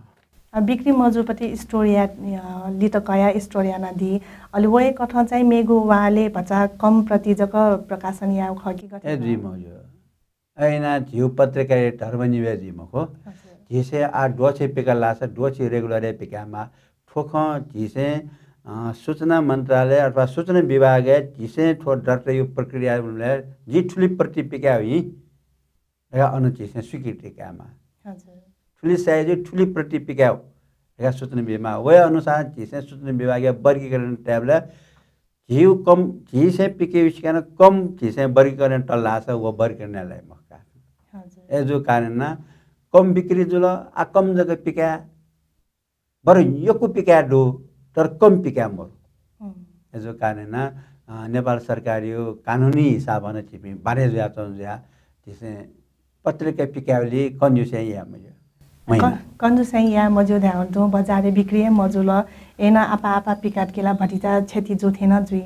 अ, बिक्री मजूपट्टि store या, अ, लित कयाः store यानादी। अले वय् कथं चाहिँ मेगु वालय् भचा कम प्रति जक प्रकाशन याये खः कि गथे? ए, जुइ मजू। अय् यानाः झीगु पत्रिकाया धर्म निभे जुइ मखु। हजुर। झीसं आः द्वःछि पिकाल धाःसा द्वःछि regular हे पिकायेमाः। थ्व खँ झीसं, अ, सूचना मन्त्रालय अथवा सूचना विभागय् झीसं थ्व दर्ताया प्रक्रिया जि थुलि प्रति पिकाये हुँ धकाः अन झीसं स्वीकृति कायेमाः। हजुर। थुलि size थुलि प्रति पिकाये हुँ धकाः सूचना बीमाः। वय् अनुसार झीसं सूचना विभागया वर्गीकरण तयेबलय् झीगु कम, झीसं पिकेगु सिकं कम झीसं वर्गीकरण तल धाःसा व वर्गीकरणय् लाइ मखु का। हजुर। अय्‌जूगु कारणं कम बिक्री जुल, आः कम जक पिकाये, बरु यक्व पिकाये दु, तर कम पिकाये मरु। हम्म। अय्‌जूगु कारणं, अ, नेपाल सरकारया कानुनी हिसाबं नं झीपिं बाध्य जुयाच्वंगु जुयाः झीसं पत्रिका पिकायेबलय् कन्जुसय् याये मज्यू। महिना। कन-, कन्जुसय् याये मज्यू धायेवं तुं बजारय् बिक्री हे मजुल, अय्‌नं आपा आपा पिकात कि ला भतिचा क्षति जू थें नं जुइ।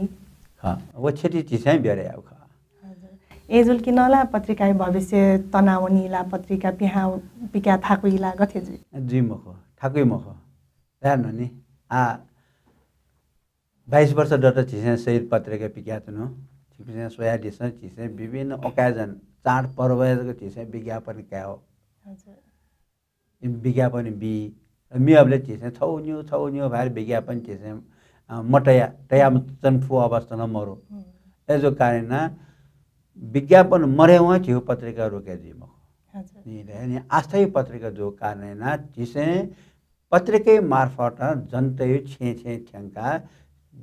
खः, व क्षति झीसं bear यायेगु खः। हजुर। अय्‌जूगुलिं नं ला पत्रिकाया भविष्य तनावनी ला, पत्रिका पिहां पिकाः थाकुइ ला, गथे जुइ? जुइ मखु, थाकुइ मखु। धायेधुन नि, आ, बाइस वर्ष दत झीसं शहीद पत्रिका पिकाच्वनु। छिकपिन्सं स्वयादिसँ, झीसं विभिन्न occasion, चाडपर्वय् जक झीसं विज्ञापन काये हो। हजुर। विज्ञापन बी। म्यःबलय् झीसं छगू निगू, छगू निगू भार विज्ञापन झीसं, अ, मतया, तयाच्वने फु अवस्था नं मरु। हम्म। अय्‌जूगु कारणं विज्ञापन मदयेवं झीगु पत्रिका रोके जुइ मखु। हजुर। नि, नि अस्थायी पत्रिका जूगु कारणं झीसं पत्रिका मार्फत जनताया छेँय् छेँय् थ्यंकाः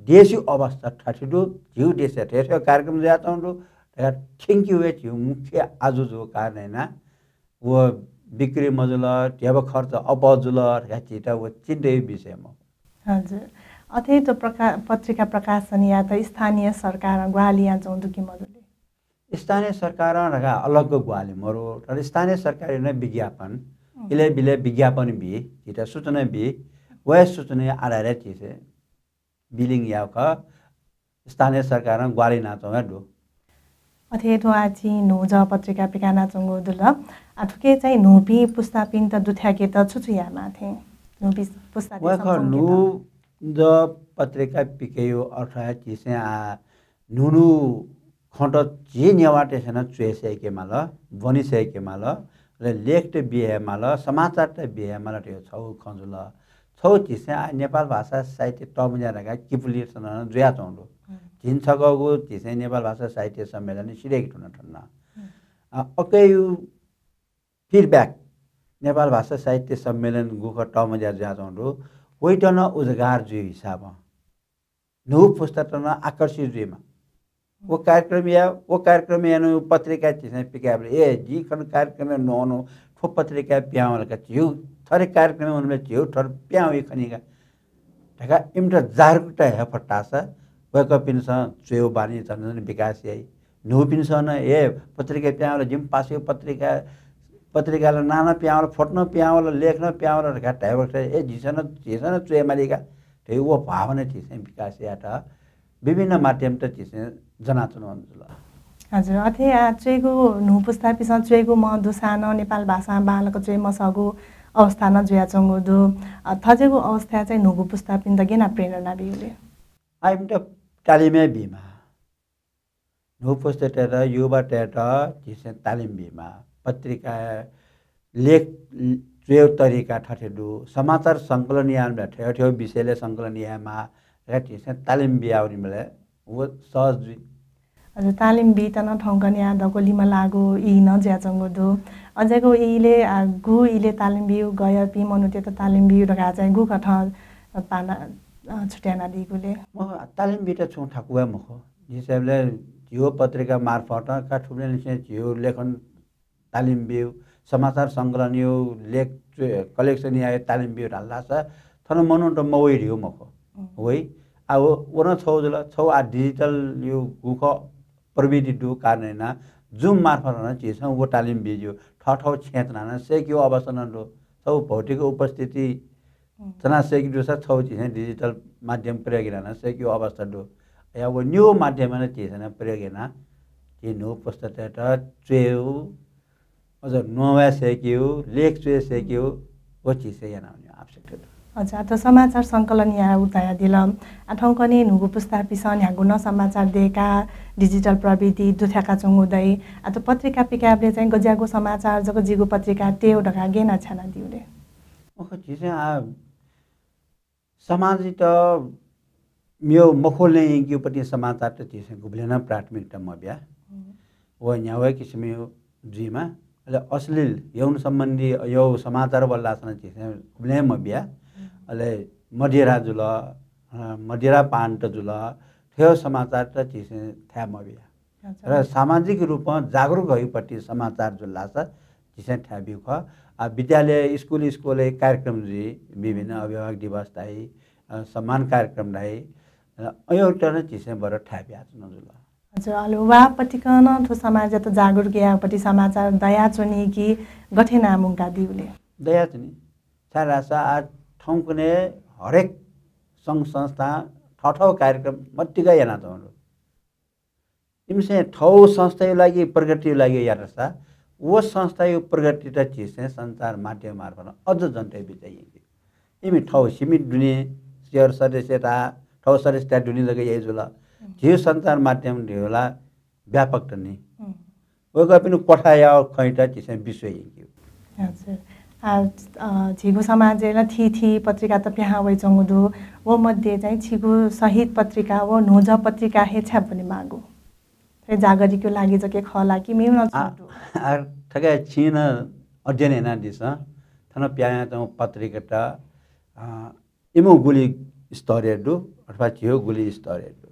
देशया अवस्था थथे दु, झीगु देशय् थथे थथे कार्यक्रम जुयाच्वंगु दु धकाः थ्यंके वये झीगु मुख्य आजु जूगु कारणं व बिक्री मजुल, ध्यबा खर्च अप्वः जुल धकाः झीत व चिन्ताया विषय मखु। हजुर। अथे त प्रका-, पत्रिका प्रकाशन यायेत स्थानीय सरकारं ग्वाहालि यानाच्वंगु दु कि मदु ले? स्थानीय सरकारं धकाः अलग ग्वाहालि मरु, तर स्थानीय सरकारं नं विज्ञापन, हम्म। इलय् बिलय् विज्ञापन बी, झीत सूचना बी, व सूचनाया आधारय् झीसं बिलिङ याःगु खः। स्थानीय सरकारं ग्वाहालि यानाच्वंगु दु। अथे थ्व आः छिं न्हूजः पत्रिका पिकानाच्वंगु दु ल। आ, थुके चाहिँ न्हूपिं पुस्तापिन्त दुथ्याकेत छु छु यायेमाः थें? न्हूपिं पुस्तापिं वय्‌कः सम्झंकेत। न्हूजः पत्रिका पिकय्‌गु अर्थ हे झीसं आः न्हू न्हू खँत झी नेवाःतय्‌सं नं च्वय् सय्‌के माल, ब्वने सय्‌के माल, अले लेखत बी हे माल, समाचारत बी हे माल धइगु छगू खँ जुल। छगू झीसं आः नेपाल भाषा साहित्य तःमुंज्या धकाः किपुलिसं नं जुयाच्वंगु दु। हम्म। झिंछगःगु झीसं नेपाल भाषा साहित्य सम्मेलन सिधय्‌के धुन थन। हम्म। अ, अकय्‌गु feedback नेपाल भाषा साहित्य सम्मेलन गुखः तःमुंज्या जुयाच्वंगु दु, वइत नं उजागर जुइगु हिसाबं न्हू पुस्तात नं आकर्षित जुइमा। व कार्यक्रमया, व कार्यक्रमया नं पत्रिका झीसं पिकायेबलय्, ए, जिं खन कार्यक्रमय् न्ववाः न्ववाः थ्व पत्रिकाय् पिहां वल का, झीगु थथे कार्यक्रमय् वनेबलय् झीगु थथे पिहां वइ खनी का धकाः इमित जागरुकता हये फत धाःसा वय्‌कःपिन्सं च्वय्‌गु बानी झन झन विकास याइ। न्हूपिन्सं नं, ए, पत्रिका पिहां वल, जिमि पासाया पत्रिका, पत्रिकाया नां नं पिहां वल, फोटो नं पिहां वल, लेख नं पिहां वल धकाः धायेबलय्, ए, झीसं नं, झीसं नं च्वये माली का धइगु व भावना झीसं विकास यायेत विभिन्न माध्यमत झीसं ज्वनाच्वनागु जुल। हजुर, अथे आः च्वय्‌गु, न्हू पुस्तापिन्सं च्वय्‌गु मं दुसां नं नेपाल भाषां बांलाक च्वये मसःगु अवस्था नं जुयाच्वंगु दु। अ, थज्याःगु अवस्थाय् चाहिँ न्हूगु पुस्तापिन्त गय् यानाः प्रेरणा बीगु ले? आः इमित तालिम हे बीमाः। न्हू पुस्तातय्‌त, युवातय्‌त झीसं तालिम बीमाः। पत्रिका लेख च्वयेगु तरिका थथे दु, समाचार संकलन यायेबलय् थथे थथे विषयलय् संकलन यायेमाः धकाः झीसं तालिम बियावनीबलय् व सहज जुइ। हजुर, तालिम बीत नं थौंकन्हय् दक्व लिमलाःगु ई नं जुयाच्वंगु दु। अज्याःगु ईलय्, आ, गु ईलय् तालिम बीगु, गय्‌पिं मनूतय्‌त तालिम बीगु धकाः चाहिँ गुकथं पाना, अ, छुट्याना दीगु ले? मखु, तालिम बीत छुं थाकु हे मखु। झीसं झीगु पत्रिका मार्फत का थुबलेंनिसें झीगु लेखन तालिम बीगु, समाचार संकलनया लेख च्व-, collection याये तालिम बीगु धाल धाःसा थन मनूत मवइ धइगु मखु। हम्म। वइ। आ, व, व नं छगू जुल, छगू आ digital या गुखः प्रविधि दुगु कारणं यानाः Zoom मार्फत नं झीसं व तालिम बी ज्यू। थःथःगु छेँय् च्वनाः नं सय्‌केगु अवस्था नं दु। छगू भौतिक उपस्थिति हम्म। च्वनाः सय्‌के दुसा छगू झीसं digital माध्यम प्रयोग यानाः नं सय्‌केगु अवस्था दु। अय्‌या व निगू माध्यमं नं झीसं नं प्रयोग यानाः झी न्हू पुस्तातय्‌त च्वयेगु, अझ न्ववाये सय्‌केगु, लेख च्वये सय्‌केगु, व झीसं यानावनेगु आवश्यकता दु। अच्छा, त समाचार संकलन यायेगु धयादिल। आ, थौंकन्हय् न्हूगु पुस्तापिन्सं न्ह्यागु नं समाचार दय्‌काः digital प्रविधि दुथ्याकाच्वंगु दइ। आ, त पत्रिका पिकायेबलय् चाहिँ गज्याःगु समाचार जक जिगु पत्रिकाय् तयेगु धकाः गय् यानाः छ्यानादियु ले? मखु, झीसं आ, समाजयात मेव मखुलय् यंकेगुपट्टि समाचारत झीसं गुबलें नं प्राथमिकता मबिया। हम्म। व न्ह्यागु किसिमया जुइमा, अले अश्लील, यौन सम्बन्धी, यौ समाचार वल धाःसा नं झीसं गुबलें मबिया। हम्म। अले मदिरा जुल, अ, मदिरा पानत जुल, थ्व समाचारत झीसं थाय् मबिया। अच्छा। र सामाजिक रूपं जागरुक हइपट्टि समाचार जुल धाःसा झीसं थाय् ब्यू खः। आ, विद्यालय, स्कुल, स्कुलय् कार्यक्रम जुइ, विभिन्न अभिभावक दिवस धाइ, अ, सम्मान कार्यक्रम धाइ, अ, अय्‌तनं झीसं बरु थाय् ब्याच्वना जुल। अच्छा, अले वा पतिकं नं थ्व समाजयात जागरुक यायेपट्टि समाचार दयाच्वनी कि गथे यानाः मुंकादियु ले? दयाच्वनी। छाय् धाःसा आ थौंकन्हय् हरेक संघ संस्था थःथःगु कार्यक्रम मतिका यानाच्वंगु दु। इमिसं थौ संस्थाया लागि, प्रगतिया लागि यातसा, व संस्थाया प्रगति त झीसं सञ्चार माध्यम मार्फत अझ जनताया बिचय् यंकी। इमि थौ सीमित दुने, share सदस्यता, थौ सदस्यता दुने जक याइ जुल। झीगु सञ्चार माध्यम धइगु ला व्यापक त नि। वय्कःपिनि क्वथाया खँयात झीसं विश्वय् यंकी। हजुर। आ, अ, झीगु समाजय् ला थीथी पत्रिका त पिहां वइच्वंगु दु। व मध्ये चाहिँ छिगु शहीद पत्रिका व न्हूजः पत्रिका हे छाय् ब्वने माःगु? थ्व जागरिकया लागि जक खः ला कि मेगु नं आ, छुं दु? आ, थुकी छिं नं अध्ययन यानादिसँ। थन पिहां वयाच्वंगु पत्रिकात, अ, इमिगु गुलि स्तरीय दु अथवा झीगु गुलि स्तरीय दु।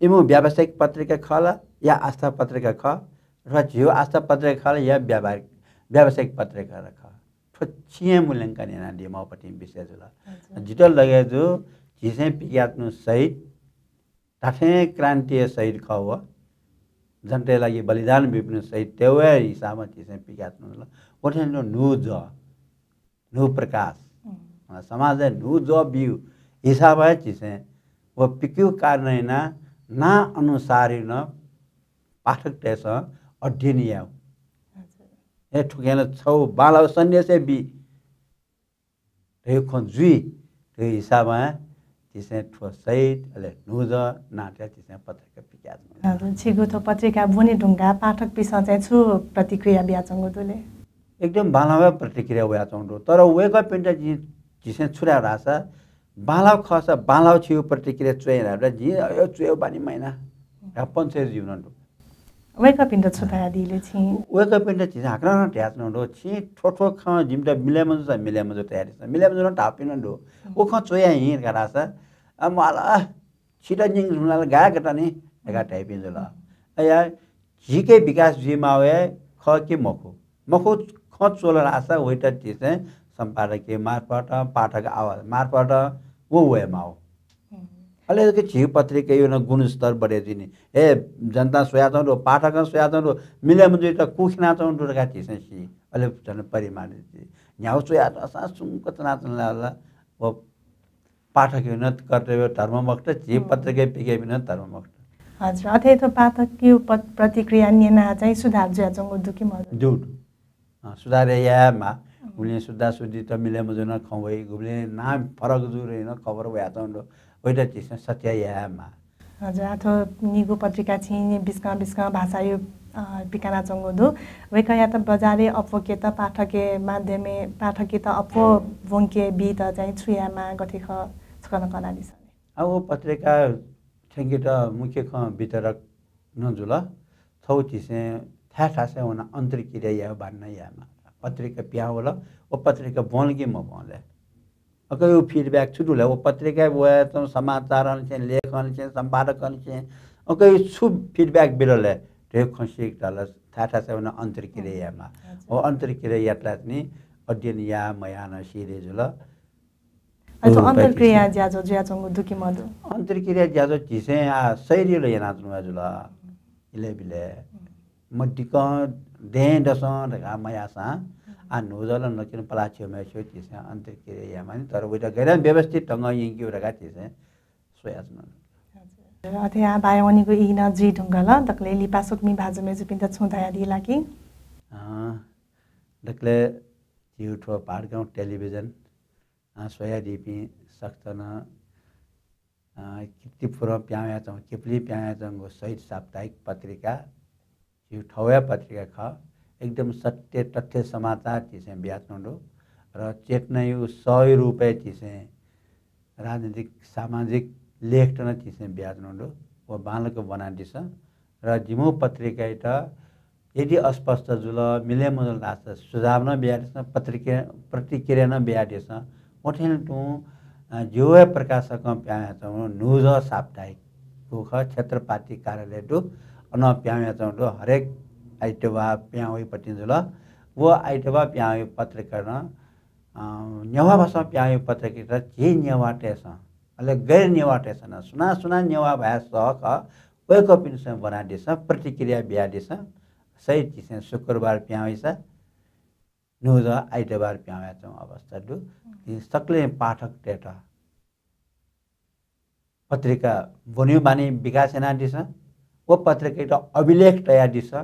इमिगु व्यावसायिक पत्रिका खः ला या आस्था पत्रिका खः, अथवा झीगु आस्था पत्रिका खः ला या व्यावहारिक, व्यावसायिक पत्रिका खः, थ्व छिं हे मूल्यांकन यानादी माःगु पतिं विषय जुल। हजुर। जितः लगय् जू, झीसं पिकयाच्वंगु शहीद धात्थें क्रान्तिया शहीद खः व। जनताया लागि बलिदान ब्यूपिनि शहीद तयेगु हिसाबं झीसं पिकयाच्वंगु जुल। व थें न्हूजः, न्हू प्रकाश। अ, समाजय् न्हूजः ब्यूगु हिसाबं हे झीसं व पिकयागु कारणं यानाः नां अनुसार यानाः पाठकतय्सं अध्ययन यायेगु। हजुर। हे थुकिं नं छगू बांलाःगु सन्देश हे बी। धइगु खँ जुइ, धइगु हिसाबं झीसं थ्व शहीद, अले न्हूजः नां तयाः झीसं पत्रिका पिकयाच्वंगु। हजुर, छिगु थ्व पत्रिका ब्वने धुंकाः पाठकपिन्सं चाहिँ छु प्रतिक्रिया बियाच्वंगु दु ले? एकदम बांलाःगु प्रतिक्रिया वयाच्वंगु दु। तर वय्कःपिन्त जिं, झीसं छु धाये धाःसा, बांलाःगु खःसा बांलाःगु छिगु प्रतिक्रिया च्वये धाःसा जिं अय् च्वयेगु बानी मयाना। ह्यापन छेँ जीवन दु। वय्कःपिन्त छु धयादी ले छिं? वय्कःपिन्त झीसं हाकनं नं धयाच्वनागु दु। छिं थ्व थ्व खँ जिमित मिले मजूसा मिले मजू धयादिसँ। मिले मजू नं धाःपिं नं दु। व खँ च्वयाहिँ धकाः धाःसा, अ, म्वाल, अ, छित न्यंके धुंकाः ला गाय् गत नि धकाः धाइपिं जुल। अय् झीके विकास जुइमाःगु हे खः कि मखु? मखु खँ च्वल धाःसा वइत झीसं सम्पादकीय मार्फत, पाठक आवाज मार्फत व वयेमाःगु। अले जक झीगु पत्रिकाया नं गुणस्तर बढे जुइ नि। हे जनतां स्वयाच्वंगु दु, पाठकं स्वयाच्वंगु दु, मिले मजुइत कुखिनाच्वंगु दु धकाः झीसं सी। अले झन परिमाण जुइ। न्ह्यागु च्वयाच्वंसां सुंक च्वनाच्वन ला व पाठकया नं कर्तव्य धर्म मखुत, झी पत्रिका पिकयापिं नं धर्म मखुत। हजुर, अथे थ्व पाठकया पत-, प्रतिक्रिया न्यनाः चाहिँ सुधार जुयाच्वंगु दु कि मदु? दु, दु। अँ, सुधार यायेमाः। गुबलें सुद्धा सुद्धित मिले मजुना खँ वइ, गुबलें नां फरक जुइ धइगु नं खबर वयाच्वंगु दु। वइत झीसं सत्याः यायेमाः। हजुर, आः थ्व निगू पत्रिका छिं बिस्कं बिस्कं भाषाया, अ, पिकानाच्वंगु दु। वय्कःयात बजारय् अप्वकेत पाठकया माध्यमय्, पाठकयात अप्वः ब्वंके बीत चाहिँ छु यायेमाः, गथे खः, छकः नं कनादिसँ। आ, व पत्रिका थ्यंकेत मुख्य खँ वितरक नं जुल। छगू झीसं थाय् थासय् वनाः अन्तर्क्रिया यायेगु बानी नं यायेमाः। पत्रिका पिहां वल, व पत्रिका ब्वंल कि मब्वंल? अकयु feedback छु दु ले? व पत्रिकाय् वयाच्वंगु समाचार अन छेँ, लेख अन छेँ, सम्पादक अन छेँ, अकयु छु feedback बिल ले? धइगु खँ सीकेत ला थाय् थासय् वनाः अन्तर्क्रिया यायेमाः। हजुर। व अन्तर्क्रिया यात ला नि अध्ययन याः मयाः नं सी धइगु जुल। अ, थ्व अन्तर्क्रिया ज्याझ्वः जुयाच्वंगु दु कि मदु? अन्तर्क्रिया ज्याझ्वः झीसं आः शैलीया यानाच्वनागु जुल। इलय् बिलय्। मदिक्कं दँय् दसं धकाः मयाःसां, आः न्हूजलं नकिं पलाः छ्यू मछ्यू झीसं अन्तर्क्रिया यायेमानि, तर वइत गय् यानाः व्यवस्थित ढंगं यंकेगु धकाः झीसं स्वयाच्वनागु। हजुर। अथे आः बाय् वनेगु ई नं जुइ धुंकल, दकलय् लिपा स्वकुमि भाजु मय्जुपिन्त छुं धयादी ला कि? अँ, दकलय् झीगु थ्व भादगाउँ टेलिभिजन अ, स्वयादीपिं सकसितं नं, अ, कीर्तिपुरं पिहां वयाच्वंगु, किपुली पिहां वयाच्वंगु शहीद साप्ताहिक पत्रिका, झीगु थौंया पत्रिका खः। एकदम सत्य तथ्य समाचार झीसं बियाच्वंगु दु। र चेतनाया सःया रूपय् झीसं राजनीतिक, सामाजिक लेखत नं झीसं बियाच्वनागु दु। व बांलाक ब्वनादिसँ। र जिमिगु पत्रिकायात यदि अस्पष्ट जुल, मिले मजुल धाःसा सुझाव नं बियादिसँ, पत्रिके-, प्रतिक्रिया नं बियादिसँ। उथें तुं, अ, जिगु हे प्रकाशकं पिहां वयाच्वंगु न्हूजः साप्ताहिक खः, क्षेत्रपाति कार्यालय दु, अनं पिहां वयाच्वंगु दु। हरेक आइतबार पिहां वइपतिं जुल। व आइतबार पिहां वइगु पत्रिका नं, अ, नेवाः भाषां पिहां वइगु पत्रिका झी नेवाःतय्सं, अले गैर नेवाःतय्सं नं, सुनां सुनां नेवाः भाय् सः खः, वय्कःपिन्सं ब्वनादिसँ, प्रतिक्रिया बियादिसँ। शहीद झीसं शुक्रबार पिहां वइसा, न्हूजः आइतबार पिहां वयाच्वंगु अवस्था दु। जिं सकलें पाठकतय्त पत्रिका ब्वनेगु बानी विकास यानादिसँ। व पत्रिकायात अभिलेख तयादिसँ।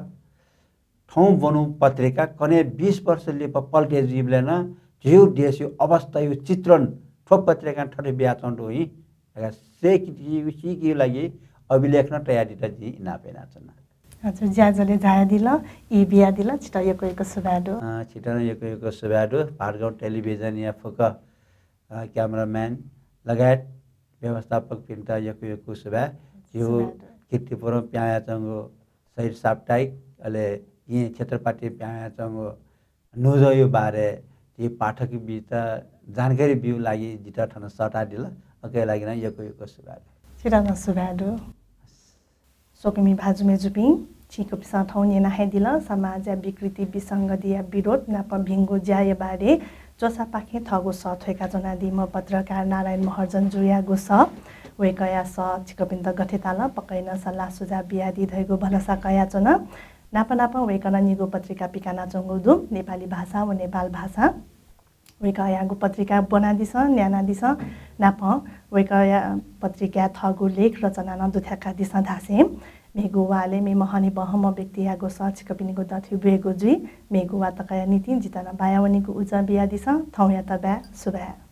थौं ब्वनु पत्रिका कन्हय् बीस वर्ष लिपा पल्टे जुइबलय् नं झीगु देशया अवस्थाया चित्रण थ्व पत्रिकां थथे बियाच्वंगु दु हिं धकाः सय्‌केगु, सीकेगु लागि अभिलेख नं तयादीत जिं इनाप यानाच्वना। हजुर, ज्याझ्वलय् झायादिल, ई बियादिल, छितः यक्व यक्व सुभाय् दु। अँ, छितः नं यक्व यक्व सुभाय् दु। भादगाउँ टेलिभिजनया फुक्क, अ, cameraman लगायत व्यवस्थापकपिन्त यक्व यक्व सुभाय्। झीगु सुभाय् दु। कीर्तिपुरं पिहां वयाच्वंगु शहीद साप्ताहिक, अले येँ क्षेत्रपाटी पिहां वयाच्वंगु नुजःया बारे झी पाठकपिन्त जानकारी बीगु लागि जितः थन सःतादिल। अकया लागि नं यक्व यक्व सुभाय् दु। छितः नं सुभाय् दु। स्वकुमि भाजु मय्‌जुपिं, छिकपिन्सं थौं न्यना हे दिल, समाजया विकृति विसंगतिया विरोध नाप भिंगु ज्याया बारे च्वसापाखें थःगु सः थ्वय्‌का च्वनादीम्ह पत्रकार नारायण महर्जनजुयागु सः। वय्‌कःया सः छिकपिन्त गथे ताल, पक्कै नं सल्लाह सुझाव बियादी धइगु भलसा कयाच्वना। नाप नापं वय्‌कलं निगू पत्रिका पिकानाच्वंगु दु, नेपाली भाषा व नेपाल भाषा। वय्‌कःयागु पत्रिका ब्वनादिसँ, न्यानादिसँ। नापं वय्‌कःया पत्रिकाय् थःगु लेख रचना नं दुथ्याकादिसँ धासें मेगु वालय् मेम्ह हनेबहःम्ह व्यक्तियागु सः छिकपिनिगु दथुइ ब्वयेगु जुइ। मेगु वा तकया निंतिं जितः नं बायावनेगु उजं बियादिसँ। थौंयात बाय्, सुभाय्।